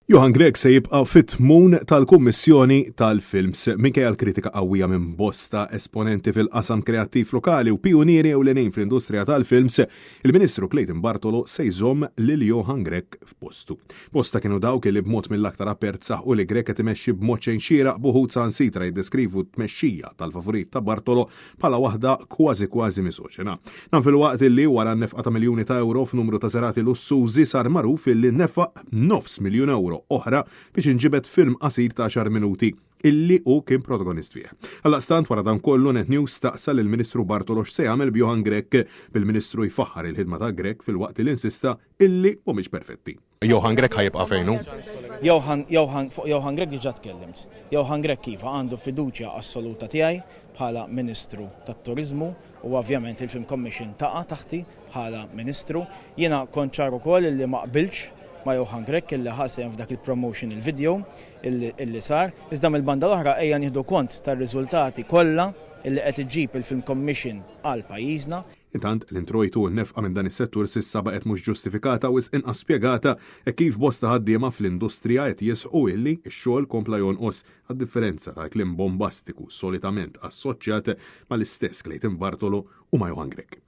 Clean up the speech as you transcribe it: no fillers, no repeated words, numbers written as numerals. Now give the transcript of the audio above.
Johann Grech se jibqa' fit-tmun tal-Kummissjoni tal-Films minkejja l-kritika qawwija minn bosta esponenti fil-qasam kreattiv lokali u pijunieri ewlenin fl-industrija tal-films, il-Ministru Clayton Bartolo se jżomm lil Johann Grech f'postu. Bosta kienu dawk li b'mod mill-aktar apert saħqu li Grech qed imexxi b'mod xejn xieraq b'uħud saħansitra jiddeskrivu t-tmexxija tal-favorit ta' Bartolo bħala waħda kważi kważi misoġena. Dan filwaqt illi wara n-nefqa ta' miljuni ta' ewro f'numru ta' serati lussużi sar magħruf illi nefaq nofs miljun ewro oħra biex inġibed film qasir ta' għaxar minuti illi hu kien protagonist fih. Għaldaqstant wara dan kollu Net News staqsa lill-Ministru Bartolo x'se jagħmel b'Johann Grech, bil-Ministru jfaħħar il-ħidma ta' Grech filwaqt li insista illi mhumiex perfetti. Johann Grech ħa jibqa' fejn hu? Johann, Johann, fuq Johann Grech diġà tkellimt. Johann Grech iva għandu fiduċja assoluta tiegħi bħala Ministru tat-Turiżmu u ovvjament il-Film Commission taqa' taħti bħala Ministru. Jiena kont ċar ukoll illi ma qbiltx ma' Johann Grech illi ħa sehem f'dak il-promotional video illi sar. Iżda mill-banda l-oħra ejja nieħdu kont tar-riżultati kollha illi qed iġġib il-Film Commission għal pajjiżna. Intant, l-introjtu u n-nefqa minn dan is-settur s'issa baqgħet mhux ġustifikata u wisq inqas spjegata hekk kif bosta ħaddiema fl-industrija qed jisħqu illi x-xogħol kompla jonqos għad-differenza tal-kliem bombastiku solitament assoċjat mal-istess Clayton Bartolo u ma' Johann Grech.